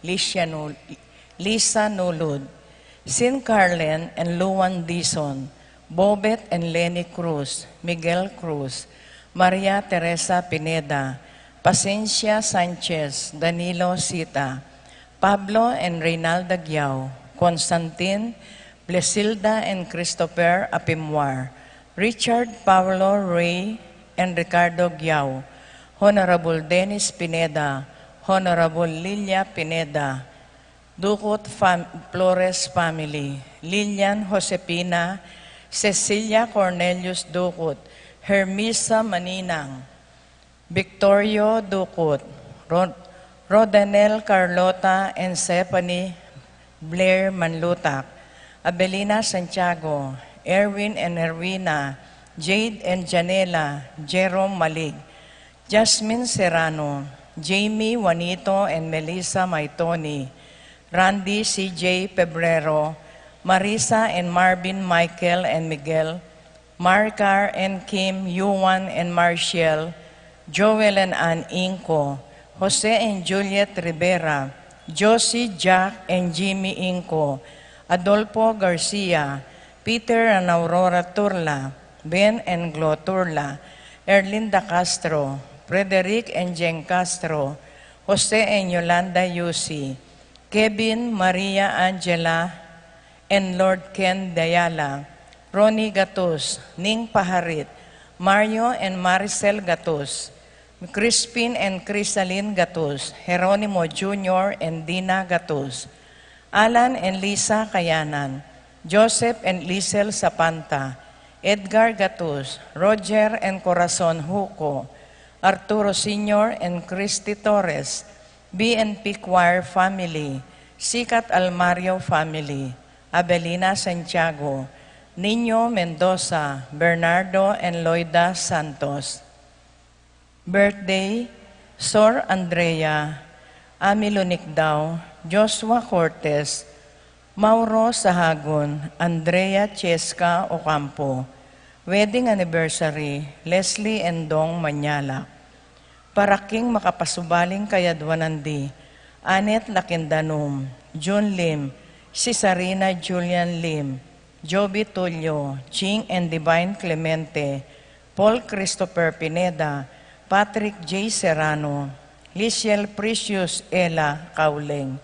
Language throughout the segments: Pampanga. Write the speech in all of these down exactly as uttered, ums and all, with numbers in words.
Lisa Nu-, Lisa Nulud, Sin Carlen and Luan Dizon, Bobet and Lenny Cruz, Miguel Cruz, Maria Teresa Pineda, Pacencia Sanchez, Danilo Sita, Pablo and Reynalda Giao, Constantine, Blesilda and Christopher Apimwar, Richard Paulo Rey and Ricardo Giao, Honorable Dennis Pineda, Honorable Lilia Pineda, Ducut fam-, Flores family, Lilian Josepina, Cecilia Cornelius Ducut, Hermisa Maninang, Victorio Ducut, Rod-, Rodanel Carlota and Stephanie Blair Manlutak, Abelina Santiago, Erwin and Erwina, Jade and Janela, Jerome Malig, Jasmine Serrano, Jamie Juanito and Melissa Maitoni, Randy C J Pebrero, Marisa and Marvin Michael and Miguel, Marcar and Kim, Yuan and Marshall, Joel and Ann Inco, Jose and Juliet Rivera, Josie, Jack and Jimmy Inco, Adolfo Garcia, Peter and Aurora Turla, Ben and Glo Turla, Erlinda Castro, Frederick and Jeng Castro, Jose and Yolanda Yusi, Kevin, Maria Angela, and Lord Ken Dayala, Ronnie Gatus, Ning Paharit, Mario and Maricel Gatus, Crispin and Crisalin Gatus, Jeronimo Junior and Dina Gatus, Alan and Lisa Kayanan, Joseph and Lisel Sapanta, Edgar Gatus, Roger and Corazon Huco, Arturo Senior and Christy Torres, B N P Choir family, Sikat Almario family, Abelina Santiago, Nino Mendoza, Bernardo and Loida Santos. Birthday, Sor Andrea, Ami Lunicdao, Joshua Cortez, Mauro Sahagun, Andrea Cheska Ocampo. Wedding anniversary, Leslie and Dong Manyalak. Para king makapasubaling kayadwanan di, Annette Lakindanum, June Lim, Cesarina Julian Lim, Joby Tulio, Ching and Divine Clemente, Paul Christopher Pineda, Patrick J Serrano, Lisiel Precious Ella Cauleng,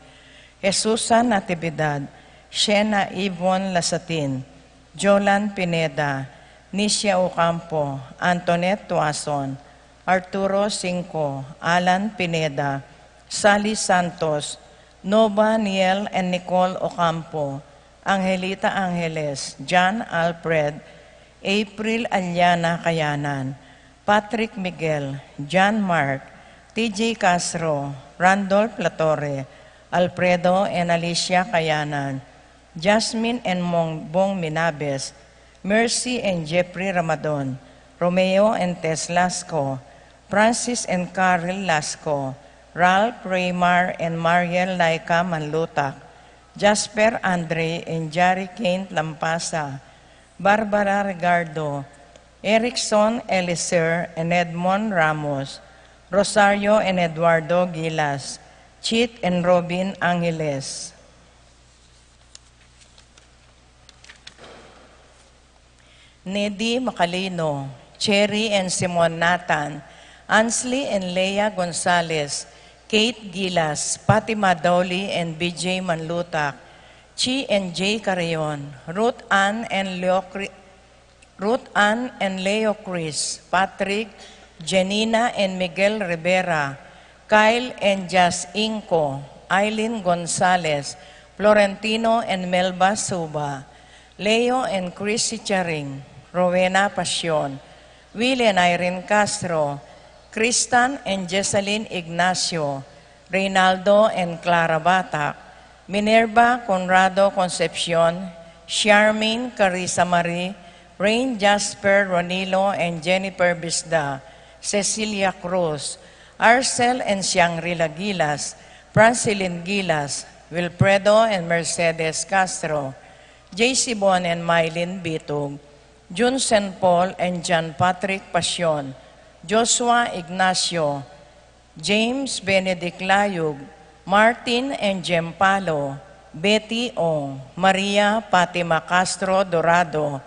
Jesusa Natividad, Shena Yvonne Lasatin, Jolan Pineda, Nicia Ocampo, Antoinette Tuason, Arturo Cinco, Alan Pineda, Sally Santos, Nova Niel and Nicole Ocampo, Angelita Angeles, John Alfred, April Aliana Kayanan, Patrick Miguel, John Mark, T J Castro, Randolph Latorre, Alfredo and Alicia Kayanan, Jasmine and Mong Bong Minabes, Mercy and Jeffrey Ramadon, Romeo and Tess Lasco, Francis and Carl Lasco, Ralph Raymar and Mariel Laika Manlutak, Jasper Andre and Jari Kent Lampasa, Barbara Regardo, Erickson Eliser and Edmond Ramos, Rosario and Eduardo Gilas, Chit and Robin Angeles. Nedi Macalino, Cherry and Simon Nathan, Ansley and Leia Gonzalez, Kate Gilas, Fatima Dowley and B J Manlutak, Chi and Jay Carrion, Ruth Ann and Leo Cri-, Ruth Ann and Leo Chris, Patrick, Janina and Miguel Rivera, Kyle and Jas Inco, Eileen Gonzalez, Florentino and Melba Suba, Leo and Chrissy Charing, Rowena Pasion, Will and Irene Castro, Kristan and Jessalyn Ignacio, Reynaldo and Clara Batak, Minerva Conrado Concepcion, Charmaine Carissa Marie, Rain Jasper Ronilo and Jennifer Bisda, Cecilia Cruz, Arcel and Shangri-La Gilas, Francilin Gilas, Wilfredo and Mercedes Castro, J C Bon and Mylene Bitug, Jun Saint Paul and John Patrick Pasion, Joshua Ignacio, James Benedict Layug, Martin and Jem Palo, Betty Ong, Maria Fatima Castro Dorado,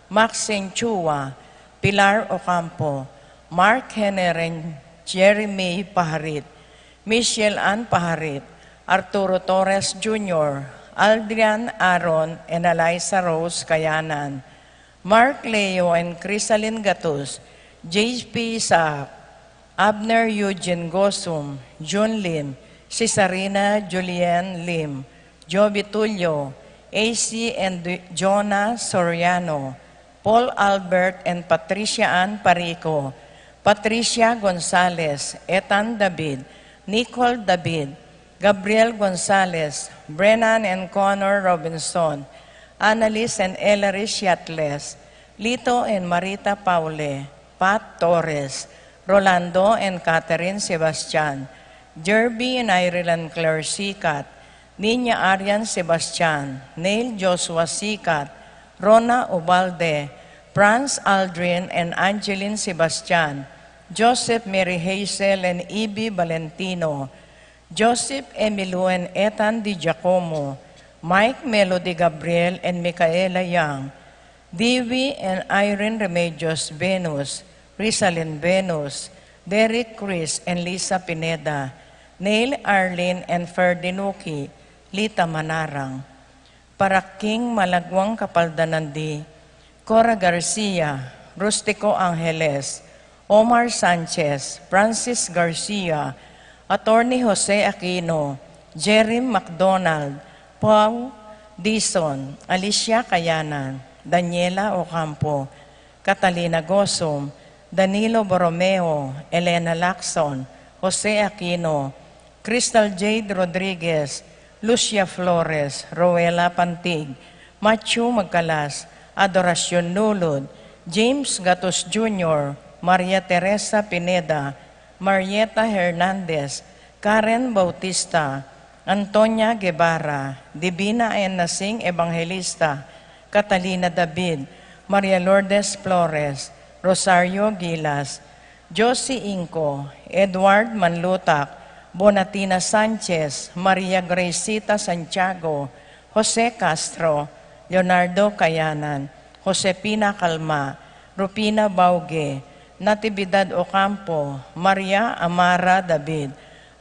Maxine Chua, Pilar Ocampo, Mark Henry and Jeremy Paharit, Michelle Ann Paharit, Arturo Torres Junior, Aldrian Aaron and Eliza Rose Kayanan, Mark Leo and Crisalin Gatus, J P Isaac, Abner Eugene Gosum, Jun Lim, Cesarina Julian Lim, Joby Tulio, A C and Jonah Soriano, Paul Albert and Patricia Ann Parico, Patricia Gonzalez, Ethan David, Nicole David, Gabriel Gonzalez, Brennan and Connor Robinson, Annalise and Ellery Siatles, Lito and Marita Paule, Pat Torres, Rolando and Catherine Sebastian, Jerby and Irene Claire Sikat, Niña Arian Sebastian, Neil Joshua Sikat, Rona Ubalde, Franz Aldrin and Angeline Sebastian, Joseph Mary Hazel and Evie Valentino, Joseph Emilio and Ethan Di Giacomo, Mike Melody Gabriel and Micaela Young, Divi and Irene Remedios Venus, Rizalin Venus, Derek Chris and Lisa Pineda, Neil Arlene and Ferdinuki, Lita Manarang. Para king malagwang kapaldanan di, Cora Garcia, Rustico Angeles, Omar Sanchez, Francis Garcia, Attorney Jose Aquino, Jerry McDonald, Pau Dizon, Alicia Kayanan, Daniela Ocampo, Catalina Gosum, Danilo Borromeo, Elena Lacson, Jose Aquino, Crystal Jade Rodriguez, Lucia Flores, Roela Pantig, Matthew Magcalas, Adoracion Nulud, James Gatus Junior, Maria Teresa Pineda, Marieta Hernandez, Karen Bautista, Antonia Guevara, Divina N. Nasing Evangelista, Catalina David, Maria Lourdes Flores, Rosario Gilas, Josie Inco, Edward Manlutak, Bonatina Sanchez, Maria Gracita Santiago, Jose Castro, Leonardo Kayanan, Josefina Calma, Rufina Bauge, Natividad Ocampo, Maria Amara David,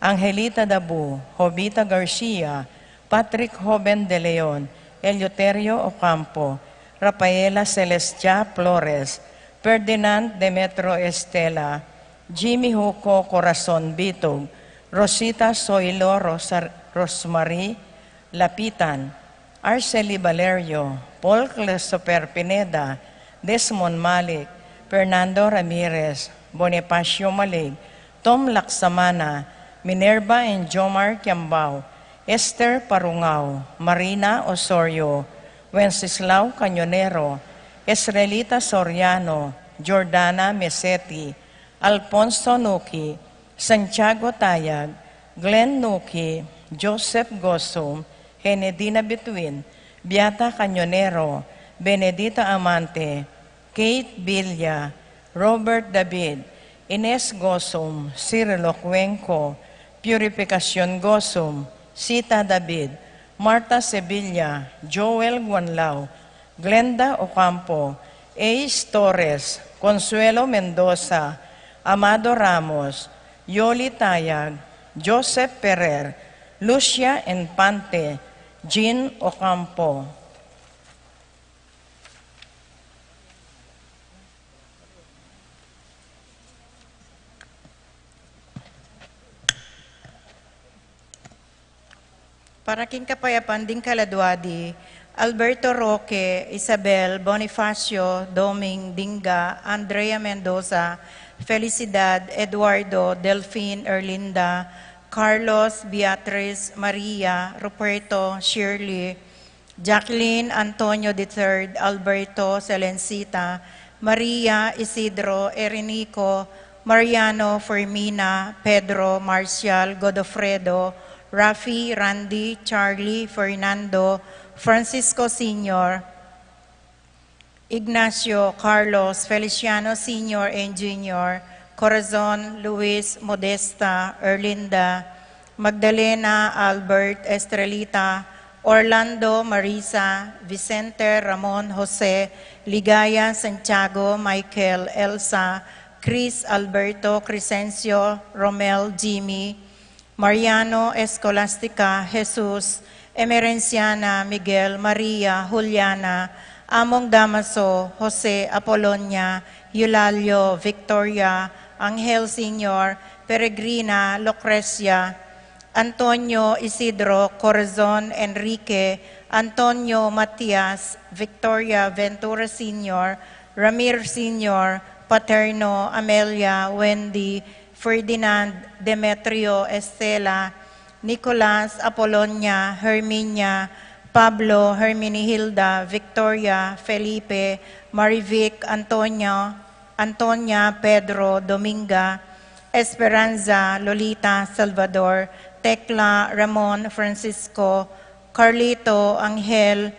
Angelita Dabu, Jovita Garcia, Patrick Joven de Leon, Eleuterio Ocampo, Rafaela Celestia Flores, Ferdinand Demetro Estela, Jimmy Huco Corazon Bitug, Rosita Soilo Rosar-, Rosemary Lapitan, Arcely Valerio, Paul Clesoper Pineda, Desmond Malik, Fernando Ramirez, Bonifacio Malig, Tom Laksamana, Minerva and Jomar Kiambao, Esther Parungao, Marina Osorio, Wenceslao Cañonero, Esrelita Soriano, Jordana Meseti, Alfonso Nuki, Santiago Tayag, Glenn Nuki, Joseph Gosum, Henedina Bituin, Beata Cañonero, Benedita Amante, Kate Villa, Robert David, Ines Gosum, Cirilo Cuenco, Purificacion Gosum, Sita David, Martha Sevilla, Joel Guanlao, Glenda Ocampo, Ace Torres, Consuelo Mendoza, Amado Ramos, Yoli Tayag, Joseph Ferrer, Lucia Infante, Jean Ocampo. Para king kapayapan ding kaladua di, Alberto Roque, Isabel, Bonifacio, Doming, Dinga, Andrea Mendoza, Felicidad, Eduardo, Delfin, Erlinda, Carlos, Beatriz, Maria, Ruperto, Shirley, Jacqueline, Antonio the third, Alberto, Selencita, Maria, Isidro, Erinico, Mariano, Fermina, Pedro, Marcial, Godofredo, Rafi, Randy, Charlie, Fernando, Francisco Senior, Ignacio, Carlos, Feliciano Senior and Junior, Corazon, Luis, Modesta, Erlinda, Magdalena, Albert, Estrelita, Orlando, Marisa, Vicente, Ramon, Jose, Ligaya, Santiago, Michael, Elsa, Chris, Alberto, Crescencio, Romel, Jimmy, Mariano, Escolastica, Jesus, Emerenciana, Miguel, Maria, Juliana, Among Damaso, Jose, Apolonia, Eulalio, Victoria, Angel Senior, Peregrina, Lucrecia, Antonio, Isidro, Corazon, Enrique, Antonio, Matias, Victoria, Ventura Senior, Ramir Senior, Paterno, Amelia, Wendy, Ferdinand, Demetrio, Estela, Nicolas, Apolonia, Herminia, Pablo, Herminihilda, Victoria, Felipe, Marivic, Antonio, Antonia, Pedro, Dominga, Esperanza, Lolita, Salvador, Tecla, Ramon, Francisco, Carlito, Angel,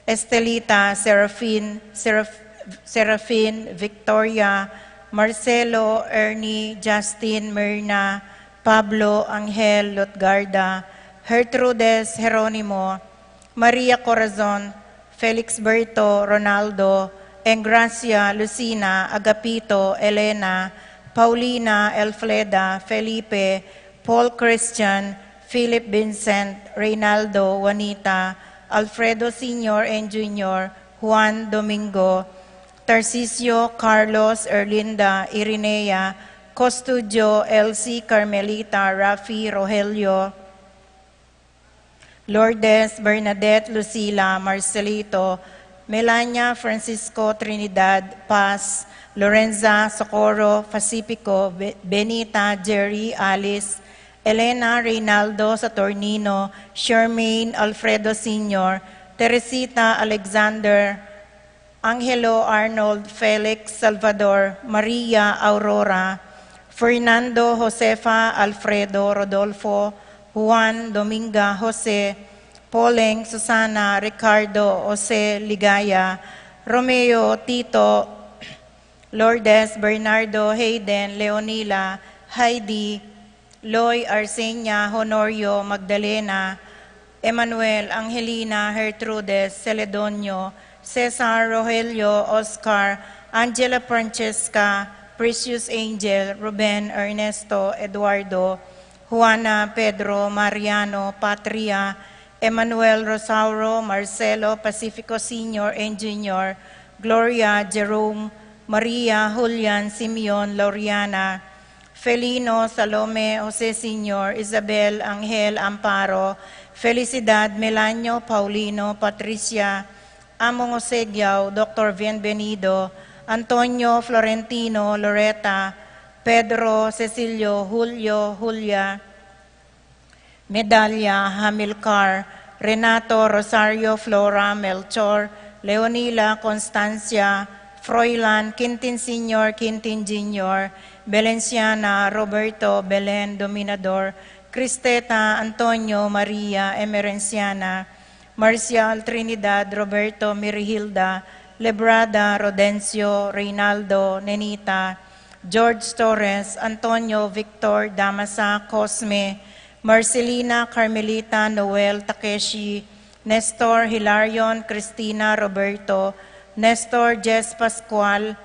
Estelita, Serafin, Seraf-, Serafin, Victoria, Marcelo, Ernie, Justin, Myrna, Pablo, Angel, Lutgarda, Gertrudes, Jeronimo, Maria Corazon, Felix Berto, Ronaldo, Engracia, Lucina, Agapito, Elena, Paulina, Elfreda, Felipe, Paul Christian, Philip Vincent, Reynaldo, Juanita, Alfredo Senior and Junior, Juan Domingo, Tarcisio, Carlos, Erlinda, Irinea, Costudio, Elsie, Carmelita, Rafi, Rogelio, Lourdes, Bernadette, Lucila, Marcelito, Melania, Francisco, Trinidad, Paz, Lorenza, Socorro, Pacifico, Be-, Benita, Jerry, Alice, Elena, Reynaldo, Saturnino, Charmaine, Alfredo Senior, Teresita, Alexander, Angelo, Arnold, Felix, Salvador, Maria, Aurora, Fernando, Josefa, Alfredo, Rodolfo, Juan, Dominga, Jose, Poleng, Susana, Ricardo, Jose, Ligaya, Romeo, Tito, Lourdes, Bernardo, Hayden, Leonila, Heidi, Loy, Arsenia, Honorio, Magdalena, Emmanuel, Angelina, Gertrudes, Celedonio, Cesar, Rogelio, Oscar, Angela, Francesca, Precious, Angel, Ruben, Ernesto, Eduardo, Juana, Pedro, Mariano, Patria, Emmanuel, Rosauro, Marcelo, Pacifico Senior and Junior, Gloria, Jerome, Maria, Julian, Simeon, Loriana, Felino, Salome, Jose Senior, Isabel, Angel, Amparo, Felicidad, Melanio, Paulino, Patricia, Among Jose Giao, Doctor Bienvenido, Antonio, Florentino, Loreta, Pedro, Cecilio, Julio, Julia, Medalia, Hamilcar, Renato, Rosario, Flora, Melchor, Leonila, Constancia, Froilan, Quintin Senior, Quintin Junior, Belenciana, Roberto, Belen, Dominador, Cristeta, Antonio, Maria, Emerenciana, Marcial, Trinidad, Roberto, Mirihilda, Lebrada, Rodencio, Reynaldo, Nenita, George Torres, Antonio, Victor, Damasa, Cosme, Marcelina, Carmelita, Noel, Takeshi, Nestor, Hilarion, Cristina, Roberto, Nestor, Jess, Pascual,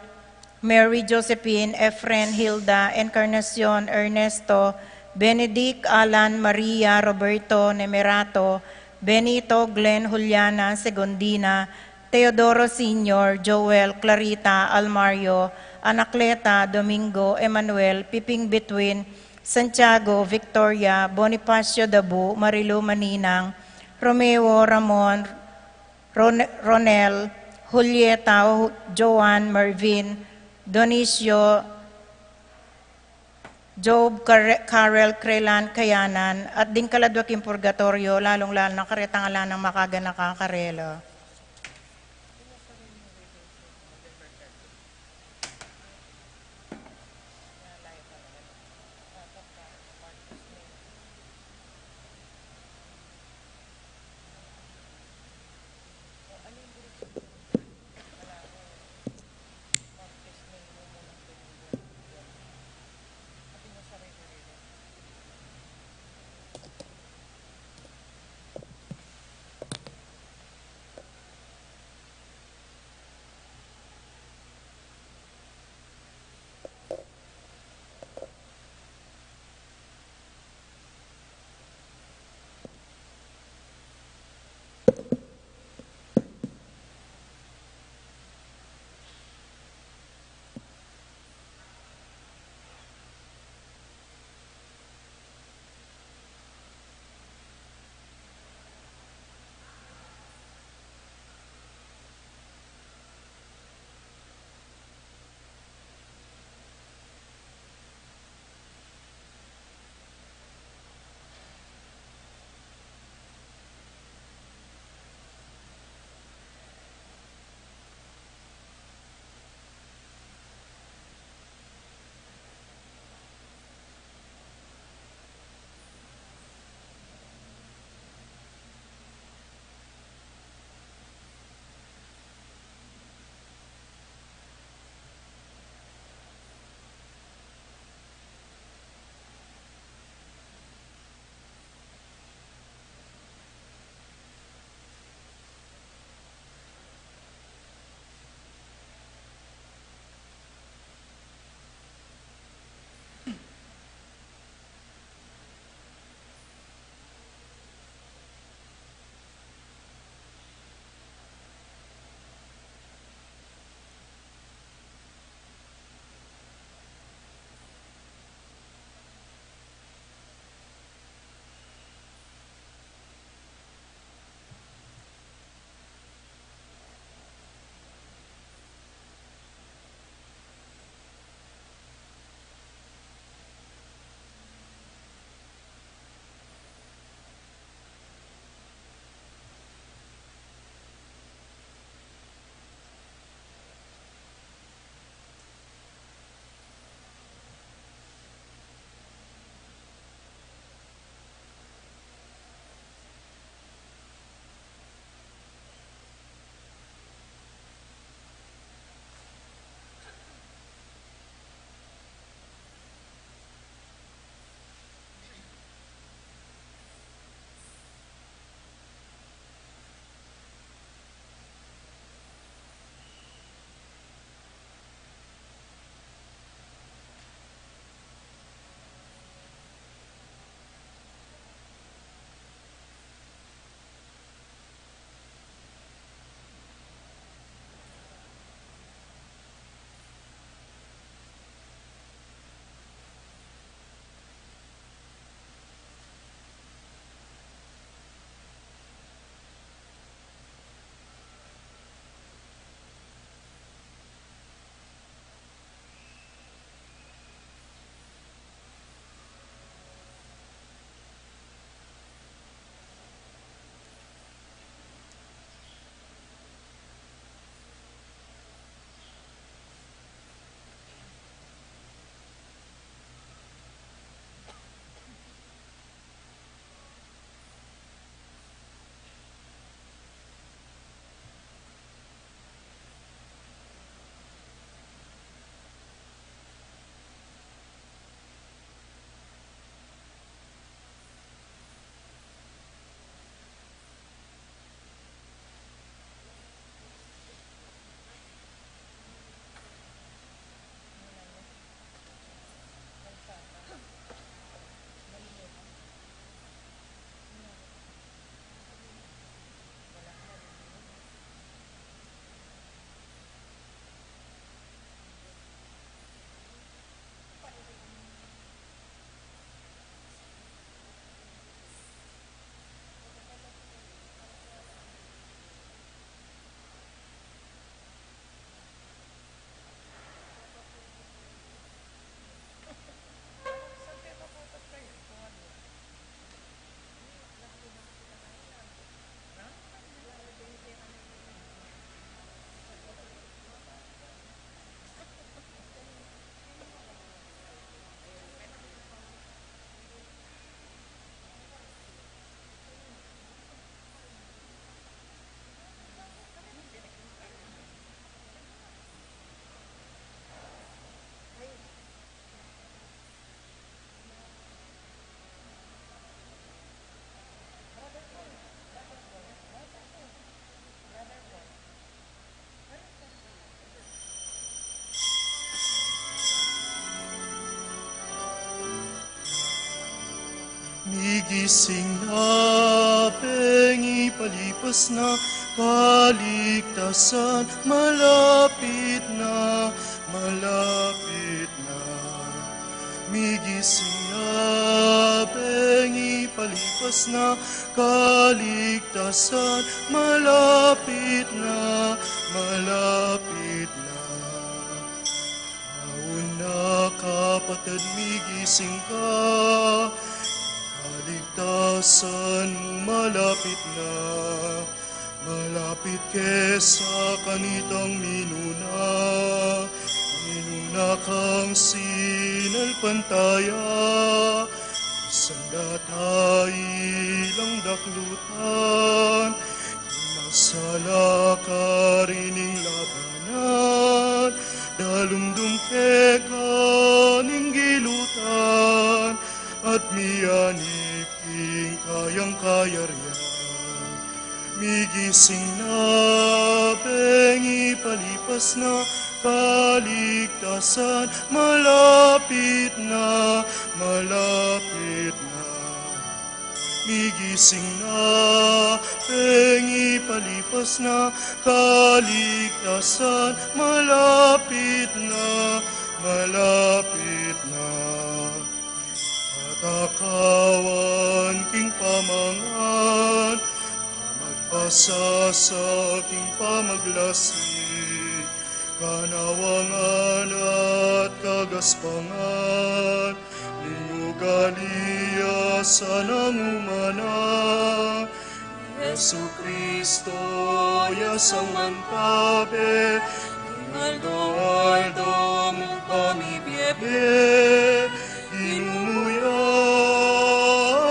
Mary, Josephine, Efren, Hilda, Encarnacion, Ernesto, Benedict, Alan, Maria, Roberto, Nemerato, Benito, Glenn, Juliana, Segundina, Teodoro Senior, Joel, Clarita, Almario, Anacleta, Domingo, Emmanuel, Piping Between, Santiago, Victoria, Bonifacio, Dabu, Marilu, Maninang, Romeo, Ramon, Ron-, Ronel, Julieta, Joan, Marvin, Donicio, Job, Kare-, Karel, Krelan, Kayanan, at ding kaladwa king purgatorio, lalung-lalu na karetang ala nang makaganaka karela. Gising na, bengi palipas na, kaligtasan malapit na, malapit na. Migising na, bengi palipas na, kaligtasan malapit na, malapit na. Nauna, kapatad, migising ka. Kaligtasan mu malapit na. Malapit ke sa kanitang minuna. Minuna kang sinalpantaya. Sanda tailang daklutan. Masala ka rin ning labanan, dalumdum ke ka ning gilutan, at mianip king kayang kayarian. Migising na, bengi palipas na, kaligtasan malapit na, malapit na. Migising na, bengi palipas na, kaligtasan malapit na, malapit na. Katakawan king pamangan, pamagpasasa king pamaglasi, kanawangan at kagaspangan, ning ugali ya sanang umana. Jesucristo, ya sang mantabe, king aldo-aldo mung pamibiebe, ginumu ya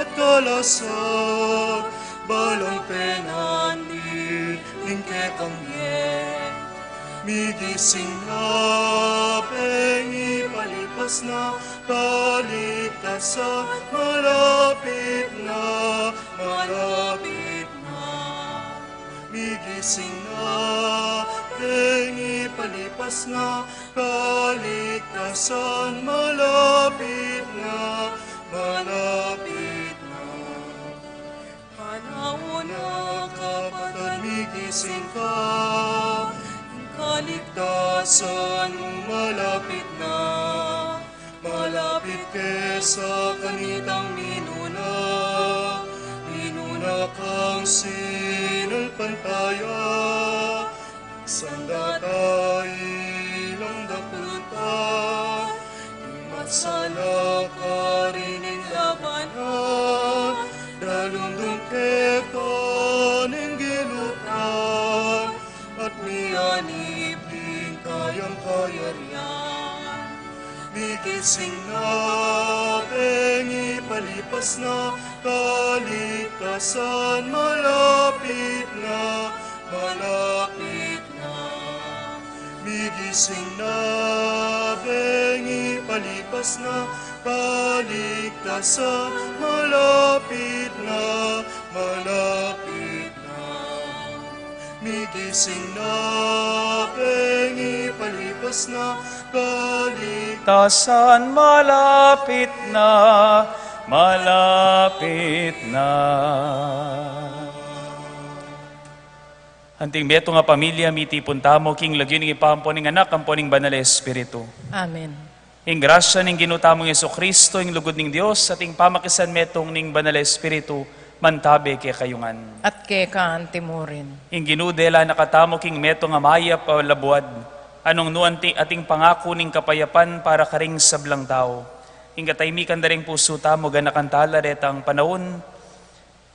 at kalasag, balang penandit ning kekang bie. Migising na, bengi palipas na, kaligtasan malapit na, malapit na. Migising na, bengi palipas na, kaligtasan malapit na, malapit na. Panaun na, kapatad, migising ka. Ing kaligtasan mu malapit na. Malapit ke sa kanitang minuna. Minuna kang sinalpantaya. Sanda tailang daklutan, ing matsala ka rin ing labanan, dalumdum ke ka ning gilutan, at mianip king kayang kayarian. Migising na, bengi palipas na, kaligtasan malapit na, malapit na. Migising na, bengi palipas na, kaligtasan malapit na, malapit na. Migising na, bengi palipas na, kaligtasan malapit na, malapit na. Anting metung a pamilya, mitipun tamu king lagyu ning Ibpa, ampo ning Anak, ampo ning Banal a Espiritu. Amen. Ing grasya ning Ginu tamung Jesucristo, ing lugud ning Dios, at ing pamakisan metung ning Banal a Espiritu, mantabe kekayu ngan. At keka anti mu rin. Ing Ginu dela na katamu king metung a mayap a labuad, nung nu anti ating pangaku ning kapayapan para karing sablang tau. Ing katahimikan da ring pusu tamu, ganakan tala retang panaun,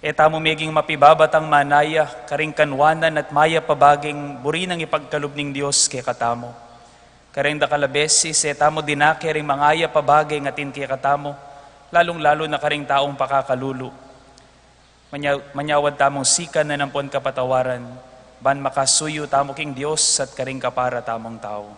e tamu meging mapibabatang manaya karing kanwanan at mayap a bageng buri nang ipagkalub ning Dios kekatamu. Karing dakal a beses, e tamu dinake ring mangayap a bageng atin kekatamu, lalung-lalu na karing taung pakakalulu. Manya-, manyawad tamung sikan ampon kapatawaran, ban makasuyu tamu king Dios at karing kapara tamung tau.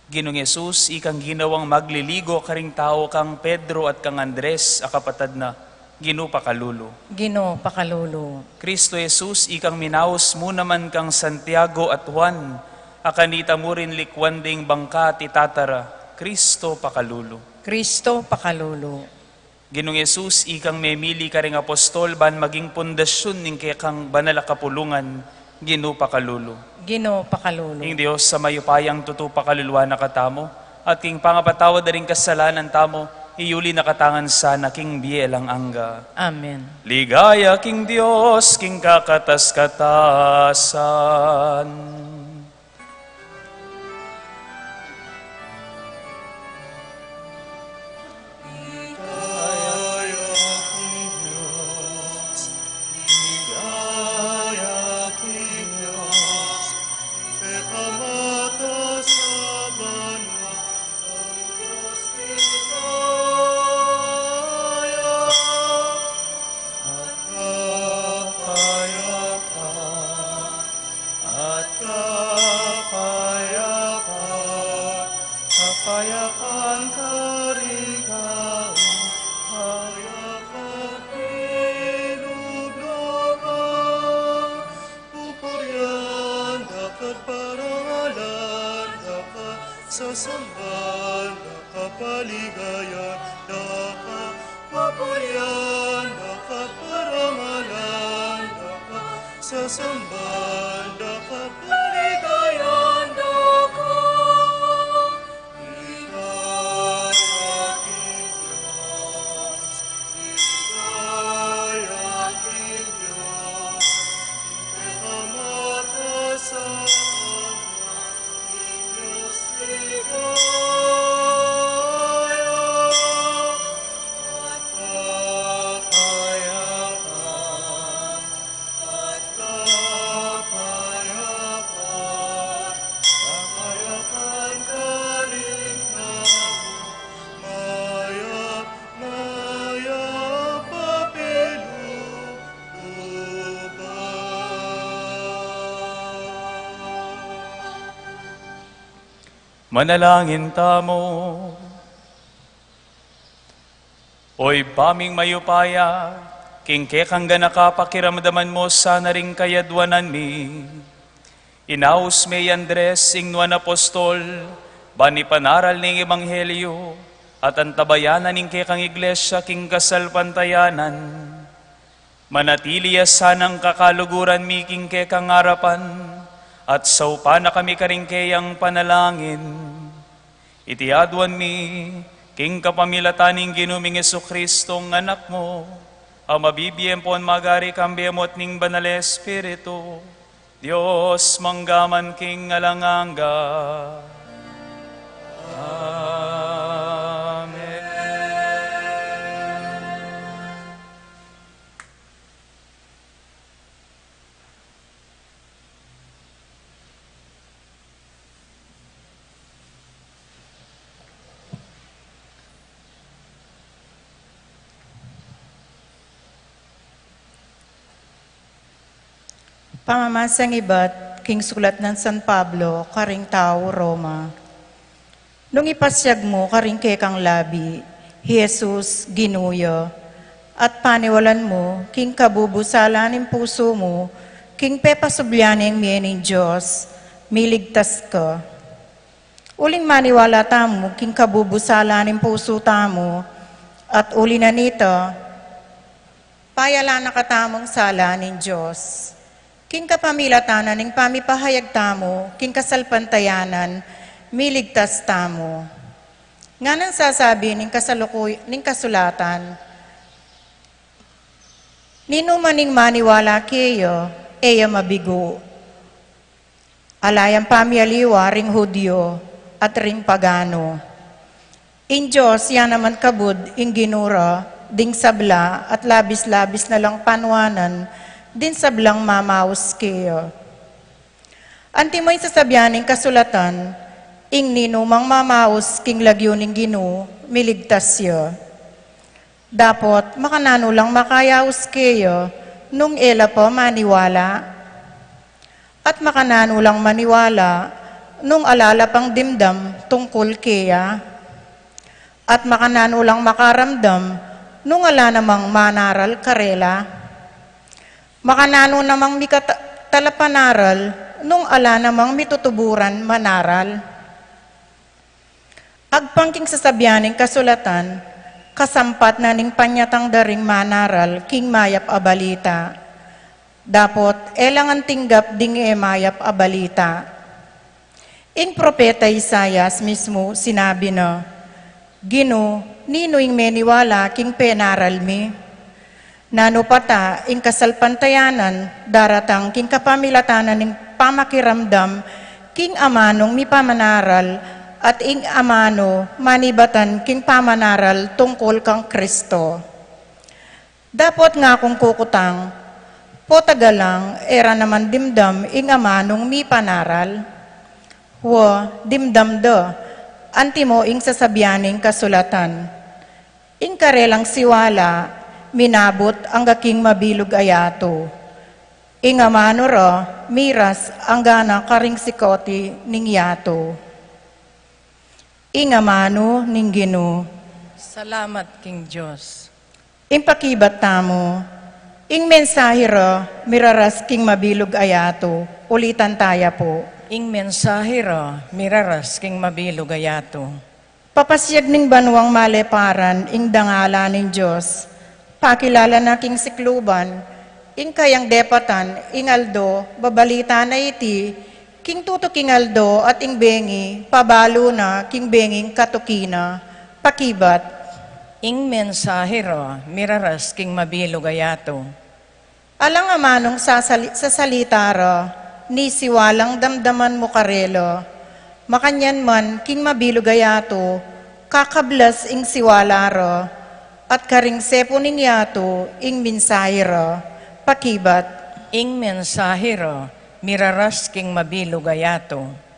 Ginung Jesus, ikang ginawang magliligo karing tau kang Pedro at kang Andres a kapatad na, Ginu pakalulu. Ginu pakalulu. Kristo Jesus, ikang minaus mu naman kang Santiago at Juan, a kanita mu rin likwan ding bangka at itatara, Kristo pakalulu. Kristo pakalulu. Ginung Jesus, ikang memili karing apostol ban maging pundasyun ning kekang banal a kapulungan, Ginu pakalulu. Ginu pakalulu. Ing Dios a mayupayang tutu pakaluluan na katamu, at king pangapatawad da ring kasalanan tamu, iyuli na katamu ngan sana king bie alang angga. Amen. Ligaya king Dios, king kakatas-katasan. At kapayapan, kapayapan karing tau, kapayapan king lub-luban. Pupurian da ka, parangalan da ka, sasamban da ka, paligayan da ka, pupurian da ka, parangalan da ka, sasamban da ka, paligayan da ka. Ligaya king Dios, ligaya king Dios, ing pekamatausan, ing Dios ligaya. Manalangin tamu. O Ibpa ming mayupaya, king kekang ganaka pakiramdaman mu sana ring kayadwanan mi. Inaus me i Andres ing nuan a apostol, ban ipanaral ning ebanghelyu, at antabayanan ing kekang iglesia king kasalpantayanan. Manatili ya sanang kakaluguran mi king kekang arapan, at saupan na kami karing keyang panalangin. Iti aduan mi, king kapamilatan ning Ginu ming Jesucristo, ing Anak mu, a mabibie ampon magari kambe mu at ning Banal a Espiritu, Dios mangga man king alang angga. Amen. Pamamasang ibat king sulat nang San Pablo karing tau Roma. Nung ipasyag mu karing kekang labi i Jesus Ginu ya, at paniwalan mu king kabubusala ning pusu mu king pepasubli ne ing mie ning Dios, miligtas ka. Uling maniwala tamu king kabubusala ning pusu tamu, at uli na nita, payala na katamung sala ning Dios. King kapamilatan na ning pamipahayag tamu king kasalpantayanan, miligtas tamu. Ngana ning sasabi ning kasalukuy-, ning kasulatan, "Ninuman ing maniwala keya, e ya mabigu. Ala yang pamialiwa ring Judio at ring pagano. Ing Dios ya naman kabud ing Ginu ra ding sabla, at labis-labis na lang panuanan ding sablang mamaus keya." Antimo ing sasabian ning kasulatan, "Ing ninumang mamaus king lagyu ning Ginu, miligtas ya." Dapot makananu lang makayaus keya nung e la pa maniwala? At makananu lang maniwala nung ala la pang dimdam tungkul keya? At makananu lang makaramdam nung ala namang manaral karela? Makananu namang mika ta-, talapanaral nung ala namang mitutuburan manaral? Agpang king sasabian ning kasulatan, kasampat na ning panyatang da ring manaral king mayap a balita. Dapot e la ngan tinggap ding e mayap a balita. Ing propeta Isaias mismu sinabi na, "Ginu, ninu ing meniwala king penaral mi?" Nanu pa ta ing kasalpantayanan daratang king kapamilatan na ning pamakiramdam king amanung mipamanaral at ing amanu manibatan king pamanaral tungkul kang Kristo? Dapot ngakung kukutang, potagalang e ra naman dimdam ing amanung mipanaral? Wa, dimdam da, antimo ing sasabian ning kasulatan. Ing karelang siwala minabut angga king mabilug a yatu. Ing amanu ra miras angga na karing sikoti ning yatu. Ing amanu ning Ginu. Salamat king Dios. Ing pakibat tamu, ing mensahe ra miraras king mabilug a yatu, ulitan taya pu. Ing mensahe ra miraras king mabilug a yatu. Papasyag ning banuang maleparan ing dangalan ning Dios, pakilala na king sikluban ing kayang depatan ing aldo, babalita na iti king tutuking aldo at ing bengi, pabalu na king benging katuki na. Pakibat. Ing mensahe ra miraras king mabilug a yatu. Alang amanung sasali-, sasalita ra, ni siwalang damdaman mu karela. Makanyan man king mabilug a yatu, kakablas ing siwala ra, at karing sepu ning yatu ing mensahe ra. Pakibat. Ing mensahe ra miraras king mabilug a yatu.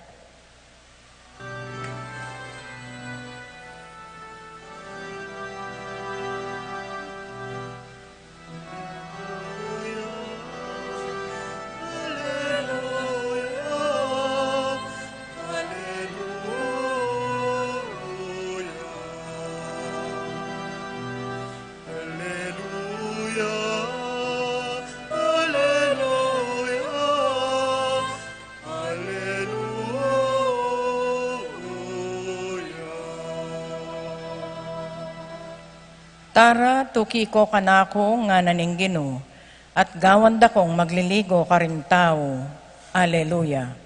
Tara, tuki ko kanaku, ngana ning Ginu, at gawan da kong magliligo karing tau. Aleluya.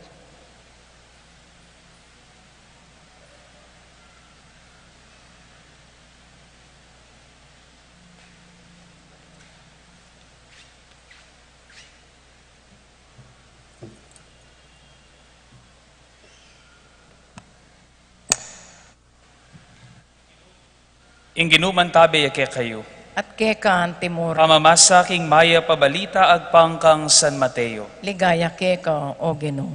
Ing Ginu mantabe ya kekayu. At keka antimurin. Pamamasa king Mayap a Balita agpang kang San Mateo. Ligaya keka, O Ginu.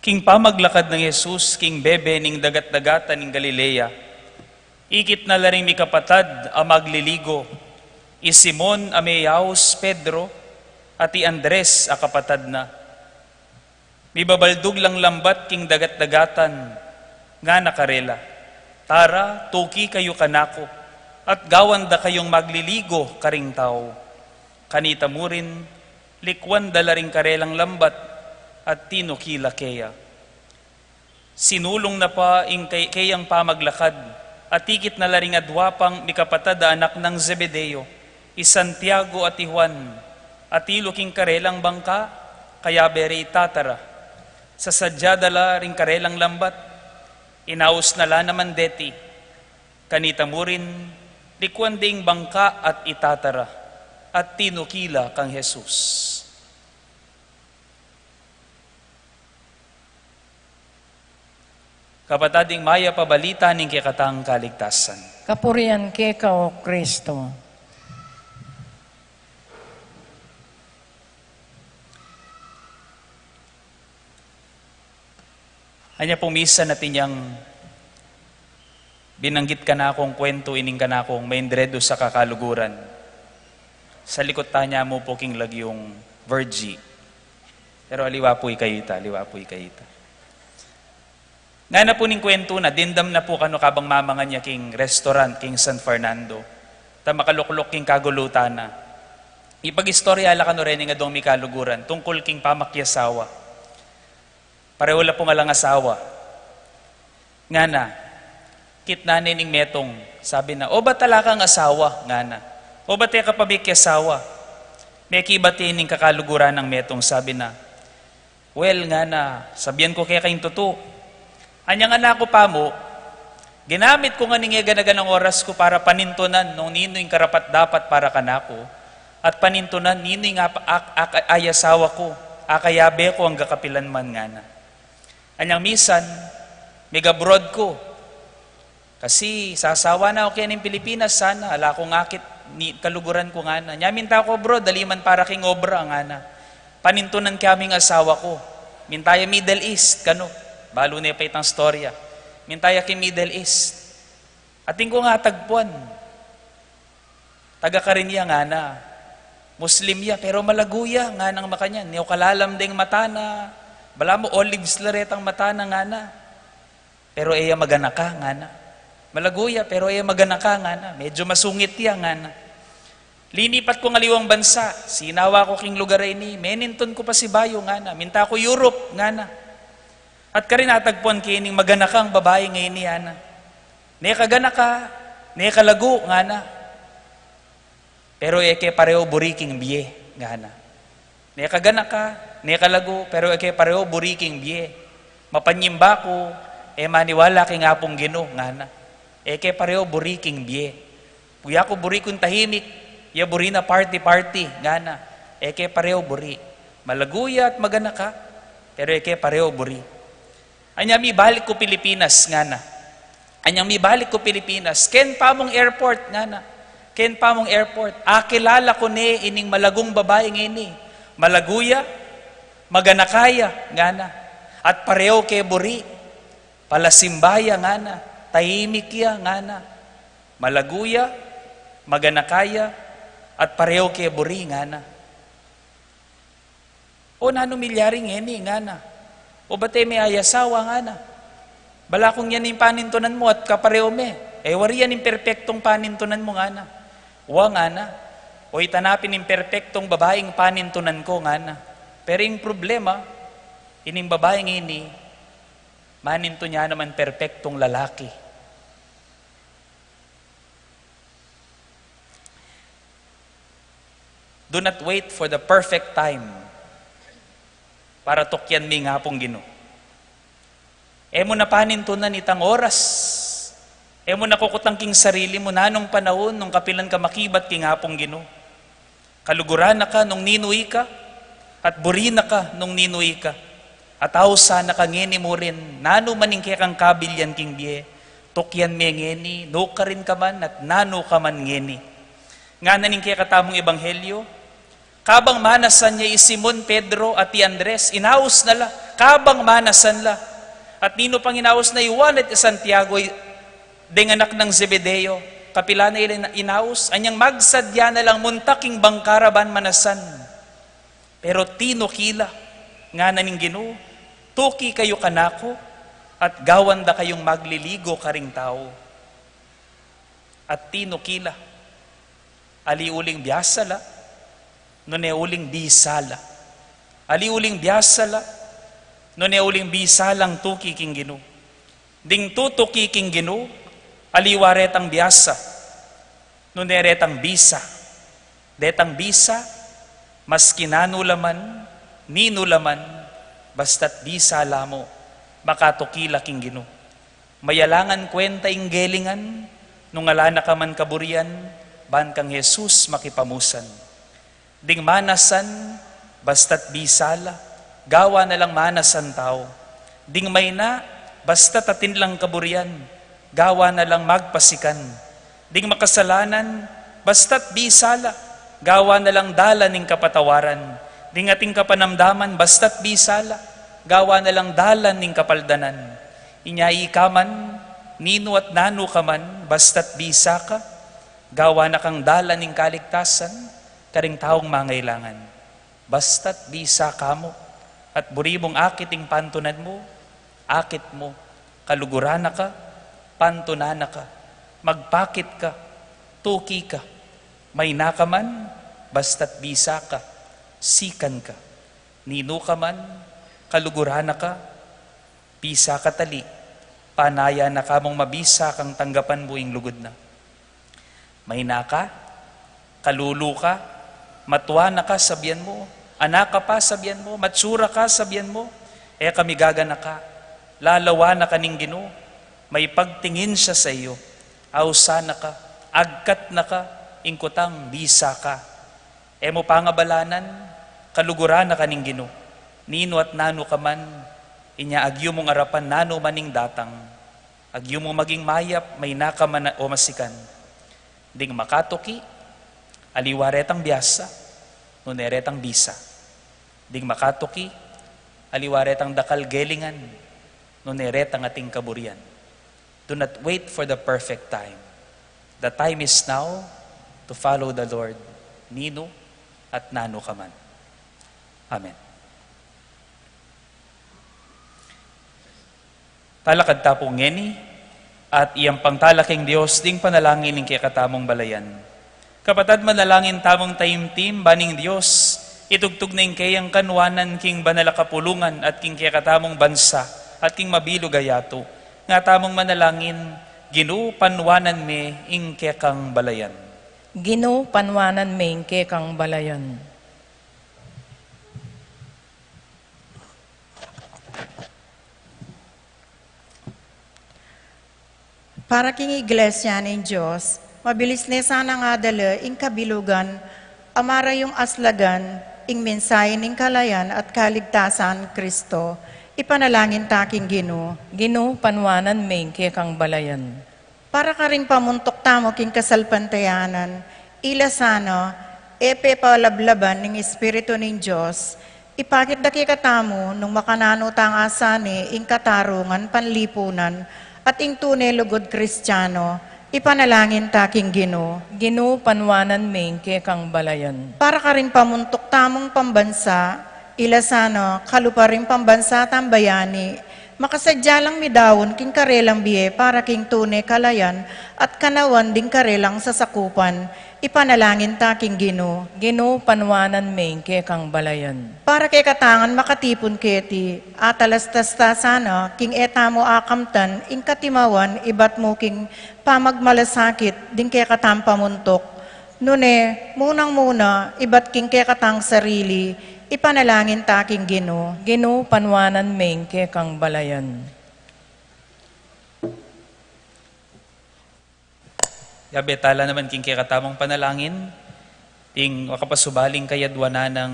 King pamaglakad nang Jesus king bebe ning dagat-dagatan ning Galilea, ikit na la ring mikapatad a magliligo, i Simon a meyaus Pedro, at i Andres a kapatad na. Mibabaldug lang lambat king dagat-dagatan, ngana karela, "Tara, tuki kayu kanaku, at gawan da kayung magliligo karing tau." Kanita mu rin, likuan da la ring karelang lambat, at tinuki la keya. Sinulung na pa ing ke-, keyang pamaglakad, at ikit na la ring adua pang mikapatad a anak nang Zebedeo, i Santiago at i Juan, atilu king karelang bangka, kayabe re itatara. Sasadya da la ring karelang lambat, inaus na la naman deti. Kanita mu rin, likuan de ing bangka at itatara, at tinuki la kang Jesus. Kapatad, ing Mayap a Balita ning kekatang kaligtasan. Kapurian keka, O Kristo. Anya pung misa natin yang Binanggit kanakung kwentu ining kanakung maindredu sa kakaluguran. Sa likut tanya mu pu king lagyung Virgie. Pero aliwa pu ikayita, aliwa pu ikayita. Ngana pu ning kwentu na, dimdam na pu kanu kabang mamangan ya king restaurant, king San Fernando. Ta makalukluk king kagulutan na. Ipag-istorya la kanu reni ing adwang mikaluguran, tungkul king pamakiasawa. Pareho la pung alang asawa. Ngana, kitnan ne ning metung, sabi na, "O ba tala kang asawa?" Ngana. "O ba teka pa mikiasawa?" Mekibat ya ining kakaluguran nang metung, sabi na, "Well," ngana, "sabian ku keka ing tutu. Anyang anak ku pa mu, ginamit ku ngan ing e gana-ganang oras ku para panintunan nung ninu ing karapat-dapat para kanaku, at panintunan ninu ing ap-, ak-, ak-, ay asawa ku, akayabe ku angga kapilan man," ngana. "Anyang misan, mig-abroad ku. Kasi sasawa na ku kening Pilipinas, sana, ala kung akit ni kaluguran ku," ngana. "Nya minta ku abroad, ali man para king obra," ngana. "Panintunan ke aming asawa ku. Minta ya Middle East," kanu. Balu ne pa itang istorya. "Minta ya king Middle East. Atin kung atagpuan. Taga karin ya," ngana. "Muslim ya, pero malagu ya," nganang makanyan. "Neo kalalam deng mata na. Balamu olives la retang mata na," ngana. "Pero e ya maganaka," ngana. "Malagu ya, pero e ya maganaka," ngana. "Medyo masungit ya," ngana. "Linipat kung aliwang bansa. Sinawa ku king lugar a ini. Menintun ku pasibayu," ngana. "Minta ku Europe," ngana. "At karin atagpuan ke ining maganakang babai ngeni," ngana. "Neka ganaka, neka lagu," ngana. "Pero e ke pareho buri king bie," ngana. "Neka ganaka, neka lagu, pero e ke pareho buri king bie. Mapanyimba ku, e maniwala king Apung Ginu," ngana. "E ke pareho buri king bie. Kuya ku buri kung tahimik, ya buri na party-party," ngana. "E ke pareho buri. Malagu ya at maganaka, pero e ke pareho buri." "Anyang mibalik ku Pilipinas," ngana. "Anyang mibalik ku Pilipinas, ken pa mung airport," ngana. "Ken pa mung airport, akilala ku ne ining malagung babai ngeni. Malagu ya, maganaka ya," ngana. "At pareho ke buri. Palasimba ya," ngana. "Tahimik ya," ngana. "Malagu ya, maganaka ya, at pareho ke buri," ngana. "O nanu milyari ngeni?" ngana. "O bate me ay asawa?" ngana. "Bala kung yan ing panintunan mu at kapareho me. E wari yan ing perpektung panintunan mu," ngana. "Wa," ngana. "O ita na pin ing perpektung babaing panintunan ku," ngana. "Pero ing problema, ining babaing ini, manintun ya naman perpektung lalaki." Do not wait for the perfect time para tukyan me ing Apung Ginu. E mu na panintunan itang oras. E mu na kukutang king sarili mu nanung panaun nung kapilan ka makibat king Apung Ginu. Kaluguran na ka nung ninu ika, at buri na ka nung ninu ika. At ausan na ka ngeni murin, nanu man ing kekang kabilyan king bie, tukyan me ngeni, nukarin ka man, at nanu ka man ngeni. Ngana ning kekatamung ebanghelyo, kabang manasan ya i Simon Pedro at i Andres, inaus na la, kabang manasan la. At ninu pang inaus na? I Juan at i Santiago, i deng anak nang Zebedeo. Kapilan na ila ina-, inaus? Anyang magsadya na lang munta king bangka ra ban manasan. Pero tinuki la, ngana ning Ginu, "Tuki kayu kanaku, at gawan da kayung magliligo karing tau." At tinuki la. Ali uling biasa la, nune uling bisa la. Ali uling biasa la, nune uling bisa lang tuki king Ginu. Ding tutuki king Ginu, aliwa retang biasa, nune retang bisa. Detang bisa, maski nanu la man, ninu la man, basta't bisa la mu, makatuki la king Ginu. Mayalangan kuwenta ing gelingan, nung ala na ka man kaburian, ban kang Jesus makipamusan. Ding manasan, basta't bisa la, gawa na lang manasan tau. Ding mayna, basta't atin lang kaburian, gawa na lang magpasikan. Ding makasalanan, basta't bisa la, gawa na lang dalan ning kapatawaran. Ding ating kapanamdaman, basta't bisa la, gawa na lang dalan ning kapaldanan. Inya ika man, Ninu at nanu ka man, basta't bisa ka, gawa na kang dalan ning kaligtasan karing taung mangailangan. Basta't bisa ka mu, at buri mung akit ing pantunan mu, akit mu, kaluguran na ka, pantunan na ka, magpakit ka, tuki ka, mayna ka man, basta't bisa ka, sikan ka. Ninu ka man, kaluguran na ka, bisa ka tali, panaya na ka mung mabisa kang tanggapan mu ing lugud na. Mayna ka, kalulu ka, matua na ka sabian mu, anak ka pa sabian mu, matsura ka sabian mu, e ka migaganaka, lalawan na ka ning Ginu, may pagtingin siya sa iyo, ausan na ka, agkat na ka, ing kutang bisa ka. E mu pangabalanan, kaluguran na ka ning Ginu. Ninu at nanu ka man, inya agyu mung arapan nanu man ing datang. Agyu mung maging mayap, mayna ka man o masikan. Ding makatuki, aliwa retang biasa, nune retang bisa. Ding makatuki, aliwa retang dakal gelingan, nune retang ating kaburian. Do not wait for the perfect time. The time is now to follow the Lord. Ninu at nanu ka man. Amen. Talakad ta pu ngeni, at iyang pangtala king Dios ding panalangin ning kekatamung balayan. Kapatad, manalangin tamung taimtim, ban ing Dios itugtug na ing keyang kanwanan king banal a kapulungan at king kekatamung bansa at king mabilug a yatu. Nga tamung manalangin, Ginu, panwanan me ing kekang balayan. Ginu, panwanan me ing kekang balayan. Para king Iglesia ning Dios, mabilis ne sanang adala ing kabilugan a marayung aslagan ing mensahe ning kalayan at kaligtasan Kristo. Ipanalangin ta king Ginu. Ginu, panwanan me ing kekang balayan. Para karing pamuntuk tamu king kasalpantayanan, ila sana e pepalablaban ning Espiritu ning Dios, ipakit da kekatamu nung makananu tang asane ing katarungan panlipunan at ing tune lugud Kristiano. Ipanalangin ta king Ginu. Ginu, panwanan me ing kekang balayan. Para karing pamuntuk tamung pambansa, ila sana kalupa ring pambansa tang bayani, makasadya lang midaun king karelang bie para king tune kalayan at kanawan ding karelang sasakupan. Ipanalangin ta king Ginu. Ginu, panwanan me ing kekang balayan. Para kekatang makatipun keti, atalastas ta sana king e tamu akamtan ing katimawan ibat mu king pamagmalasakit ding kekatang pamuntuk. Nune, munang-muna, ibat king kekatang sarili, ipanalangin ta king Ginu. Ginu, panwanan me ing kekang balayan. Yabe tala naman king kekatamung panalangin, ding makapasubaling kayadwanan nang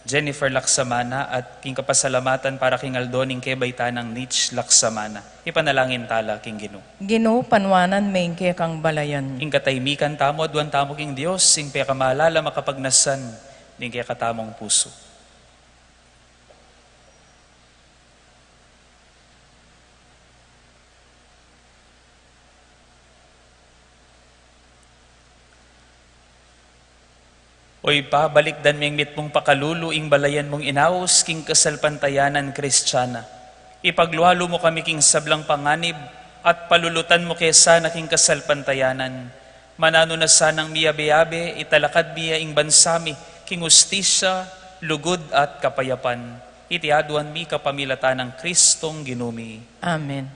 Jennifer Laksamana at king kapasalamatan para king aldo ning kebaitan nang Nitch Laksamana. Ipanalangin tala king Ginu. Ginu, panwanan me ing kekang balayan. Ing katahimikan tamu, aduan tamu king Dios, ing pekamalala makapagnasan ning kekatamung pusu. O Ibpa, balikdan me ing mitmung pakalulu ing balayan mung inaus king kasalpantayanan Kristiana. Ipaglualu mu kami king sablang panganib at palulutan mu ke sana king kasalpantayanan. Mananu na sanang miyabe-yabe, italakad mi ya ing bansa mi king ustisya, lugud at kapayapan. Iti aduan mi kapamilatan nang Kristong Ginu mi. Amen.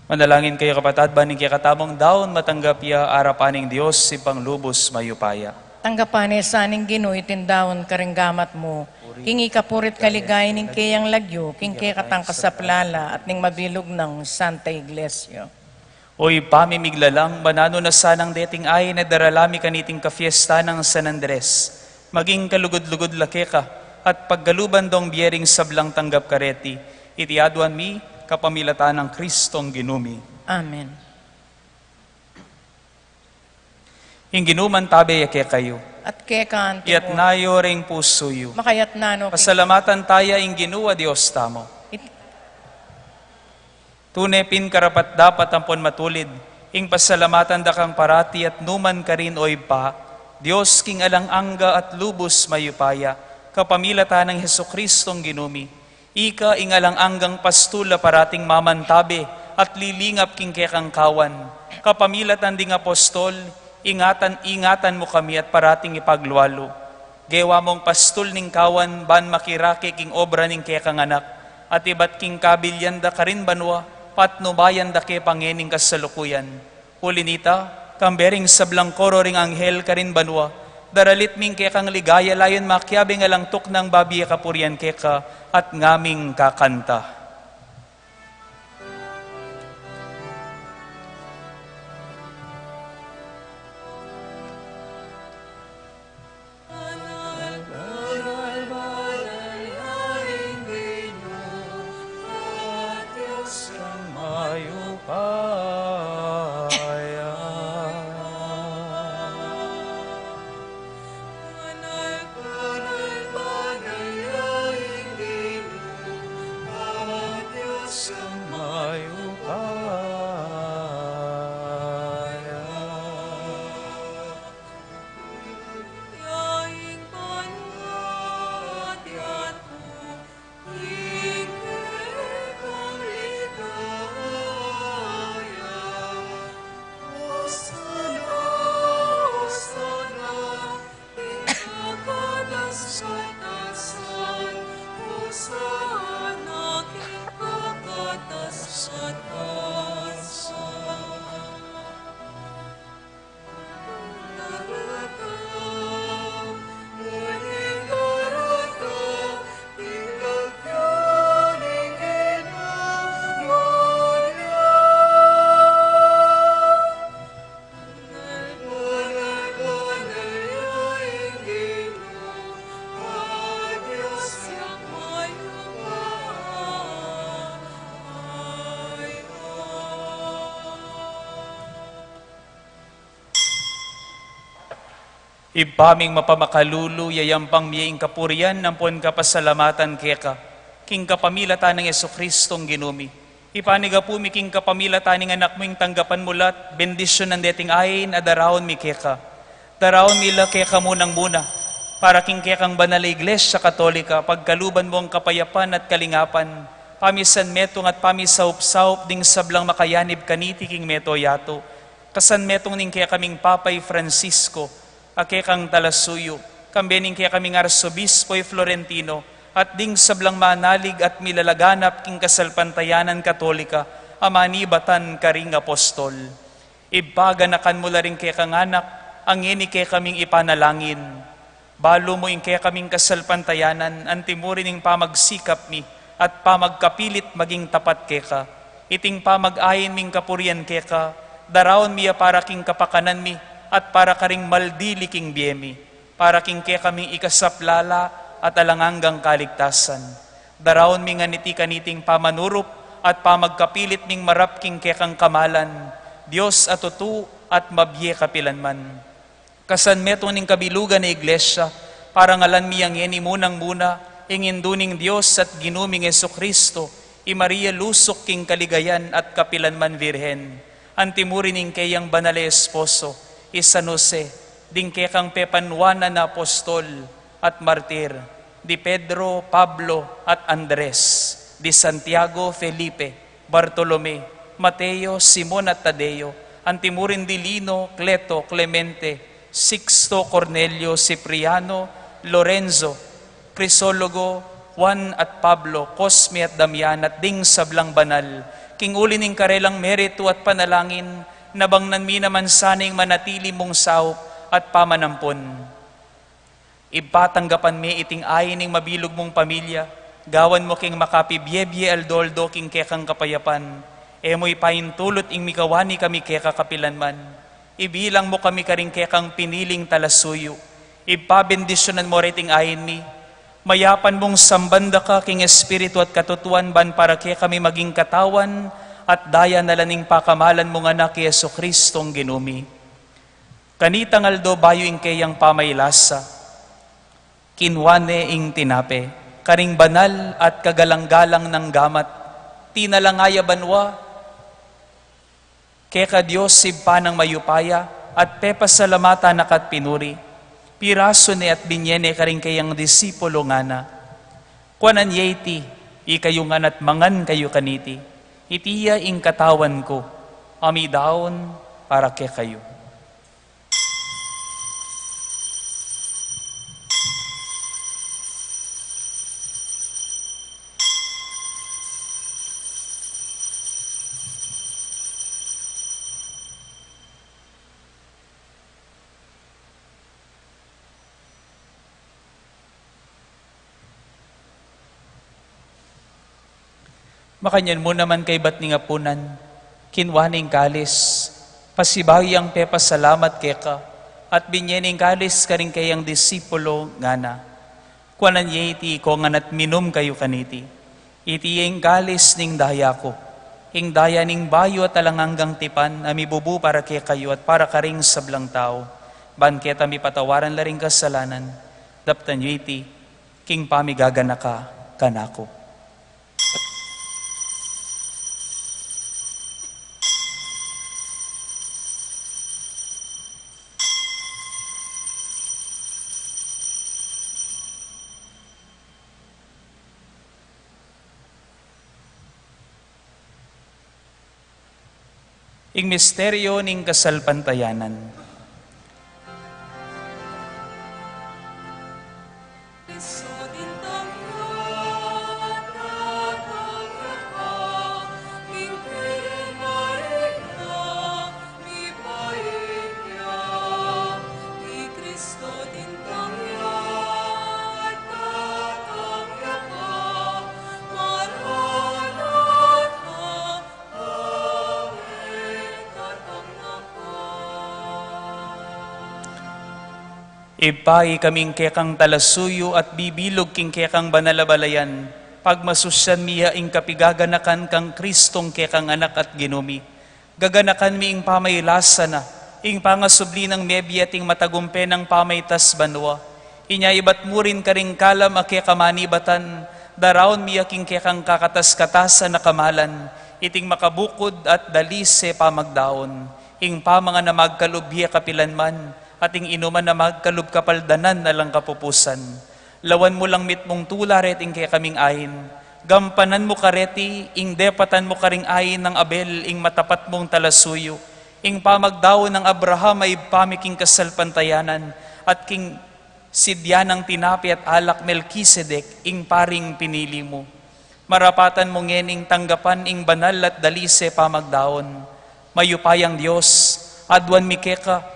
Manalangin kayu, kapatad, ban ing kekatamung daun matanggap ya arapan ning Dios, Ibpang lubus mayupaya. Tanggapan na sa ning Ginu iting daun karing gamat mu, king ikapuri't kaligayan ning keyang lagyu, king kekatang kasaplalan at ning mabilug nang Santa Iglesia. O Ibpa mi miglalang, mananu na sanang deting ain a darala mi kaniting kafiesta nang San Andres, maging kalugud-lugud la keka, at pagkaluban dong bie ring sablang tanggap kareti, iti aduan mi kapamilatan nang Kristong Ginu mi. Amen. Ing Ginu mantabe ya kekayu. At keka antimu. Iyatas yu ring pusu yu. Makayatas no keka. Pasalamatan taya ing Ginu a Dios tamu. It- Tune pin karapat-dapat ampon matulid ing pasalamatan da kang parati at nukarin man, o Ibpa, Dios king alang angga at lubus mayupaya, kapamilatan nang Jesucristong Ginu mi. Ika ing alang anggang pastul a parating mamantabe at lilingap king kekang kawan. Kapamilatan ding apostol, ingatan, ingatan mu kami at parating ipaglualu. Gewa mung pastul ning kawan ban makirake king obra ning kekang Anak, at ibat king kabilian da karin banua, patnubayan da ke pa ngening kasalukuyan. Uli na nita, kambe ring sablang koro ring anghel karin banua, daralit mi ing kekang ligaya layun makiabe ing alang tuknang babie kapurian keka at ngaming kakanta. Ibpa ming mapamakalulu, yayampang mi ing kapurian ampon kapasalamatan keka, king kapamilatan nang Jesucristong Ginu mi. Ipanyawad mi king kapamilatan ning Anak mu ing tanggapan mu la at bendisyunan deting ain a daraun mi keka. Daraun mi la keka munang muna, para king kekang banal a Iglesia Katolika, pagkaluban mu ing kapayapan at kalingapan, pamisanmetung at pamisaup-saup ding sablang makayanib kaniti king mabilug a yatu. Kasanmetung ning kekaming Papa i Francisco, a kekang talasuyu, kambe ning kekaming Arsobispo i Florentino, at ding sablang manalig at milalaganap king kasalpantayanan Katolika, a manibatan karing apostol. Ibpa, ganakan mu la ring kekang anak, a ngeni kekaming ipanalangin. Balu mu ing kekaming kasalpantayanan, antimurin ing pamagsikap mi, at pamagkapilit maging tapat keka. Iting pamag-ain ming kapurian keka, daraun mi ya para king kapakanan mi, at para karing maldili king bie mi, para king kekaming ikasaplala, at alang anggang kaligtasan. Daraun mi ngan iti kaniting pamanurup, at pamagkapilit ming marap king kekang kamalan, Dios a tutu, at mabie kapilanman. Kasanmetung ning kabilugan a Iglesia, para ngalan mi yang ngeni munang muna, ing Indu ning Dios at Ginu ming Jesucristo, i Maria lusuk king kaligayan at kapilanman Virgen, antimurin ing keyang banal a esposo, i San Jose, ding kekang pepanuanan a apostol at martir, di Pedro, Pablo, at Andres, di Santiago, Felipe, Bartolome, Mateo, Simon at Tadeo, antimurin di Lino, Cleto, Clemente, Sixto, Cornelio, Cipriano, Lorenzo, Crisologo, Juan at Pablo, Cosme at Damian, at ding sablang banal, King uli ning karelang meritu at panalangin, nabangnan mi naman sana ing manatili mung saup at pamanampun. Ibpa, tanggapan me iting ain ning mabilug mung pamilya, gawan mu keng makapibie-bie aldo-aldo king kekang kapayapan, e mu ipaintulut ing mikawani kami keka kapilan man. Ibilang mu kami karing kekang piniling talasuyu. Ibpa, bendisyunan mu reting ain mi. Mayapan mung samban da ka king espiritu at katutuan ban para kekami maging katawan at daya na la ning pakamalan mung Anak, i Jesucristong Ginu mi. Kanitang aldo bayu ing keyang pamaylasa, kinua ne ing tinape, karing banal at kagalang-galang nang gamat, tinalangaya banwa, keka Dios Ibpa nang mayupaya, at pepasalamatan na ka at pinuri, pirasu ne at binye ne karing keyang disipulu, ngana: Kuanan ye iti, ikayu ngan at mangan kayu kaniti. Iti ya ing katawan ku, a midaun para kekayu. Makanyan mu naman kaybat ning apunan, kinua ne ing kalis, pasibayu yang pepasalamat keka, at binye ne ing kalis karing keyang disipulu, ngana: Kuanan ye iti, ikayu ngan at minum kayu kaniti. Iti ya ing kalis ning daya ku, ing daya ning bayu at alang anggang tipan, a mibubu para kekayu at para karing sablang tau, ban keta mipatawaran la ring kasalanan. Daptan yu iti king pamigaganaka kanaku. Ing misteryo ning kasalpantayanan. Ibpa, ikaming kekang talasuyu at bibilug king kekang banal a balayan, pagmasusyan mi ya ing kapigaganakan kang Kristong kekang Anak at Ginu mi. Gaganakan mi ing pamaylasa na, ing pangasubli nang mebie at ing matagumpe nang pamaitas banua. Inya ibat mu rin karing kalam a keka manibatan, daraun mi ya king kekang kakatas-katasan a kamalan, iting makabukud at dalise pamagdaun, ing pamangan a magkalub ya kapilan man, at ing inuman a magkalub kapaldanan alang kapupusan. Lawan mu lang mitmung tula reting kekaming ain. Gampanan mu kareti ing depatan mu karing ain nang Abel, ing matapat mung talasuyu, ing pamagdaun nang Abraham a ibpa mi king kasalpantayanan, at king sidya nang tinape at alak Melkisedek, ing paring pinili mu. Marapatan mu ngening tanggapan ing banal at dalise pamagdaun. Mayupayang Dios, aduan mi keka,